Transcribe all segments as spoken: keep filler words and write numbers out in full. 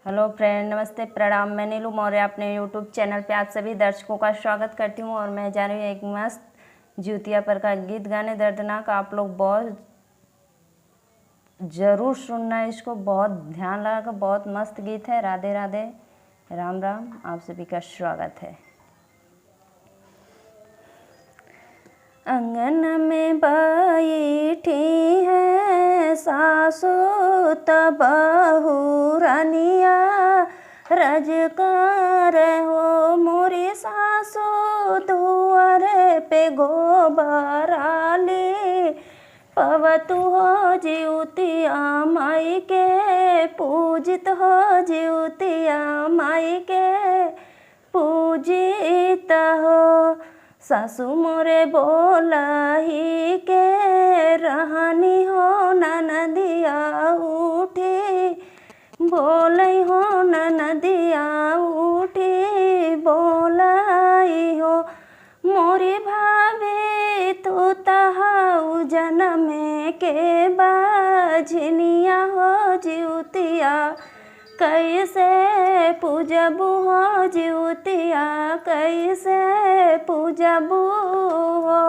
हेलो फ्रेंड, नमस्ते, प्रणाम। मैं नीलू मौर्य अपने यूट्यूब चैनल पे आप सभी दर्शकों का स्वागत करती हूँ और मैं जा रही हूँ एक मस्त जिउतिया पर का गीत गाने दर्दनाक। आप लोग बहुत जरूर सुनना इसको, बहुत ध्यान लगा कर, बहुत मस्त गीत है। राधे राधे, राम राम, आप सभी का स्वागत है। अंगन में बैठी है सासु त बहुरनिया, रजकर हो मोरी सासु दुआरे पे गोबराली। पवतु हो जिउतिया माई के, पूजित हो जिउतिया माई के, पूजित हो। सासु मोरे बोलही के रहनी हो ननदिया उठी, बोलई हो ननदिया उठी, बोलई हो। मोरी भाभी तू त हऊ जनम के बाझिनिया हो जिउतिया, कैसे पूजबू हो जिउतिया, कैसे पूजबू हो।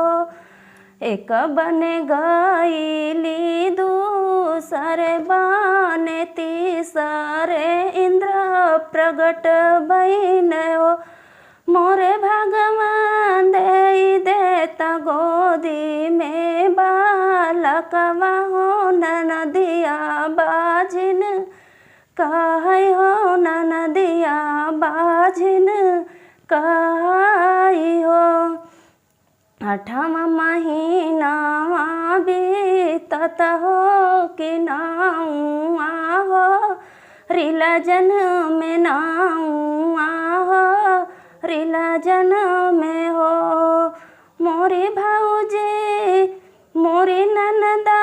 एक बन गईली दूसर बन तीसर इंद्र प्रगट भइन हो। मोरे भगवान देई देता गोदी में बालकवा हो ननदिया बाझिन कहई हो ननदिया बाझिन कहई हो। आठवाँ महीनावा बीतत हो कि नाउआ हो, रिलजन में नाउआ हो, रिलजन में हो। मोरी भौजी, मोरी ननदा,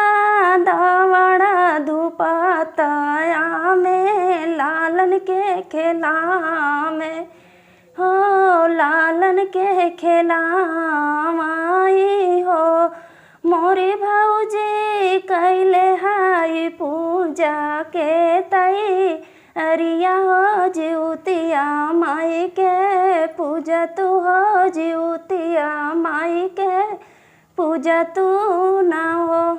दावड़ा धुपातया में, लालन के खेला में, हो लालन के खेला माई हो। मोरी भौजी कैले हाई पूजा के तैयारिया हो, जिउतिया माई के पूजा तू हो, जिउतिया माई के पूजा तू ना हो।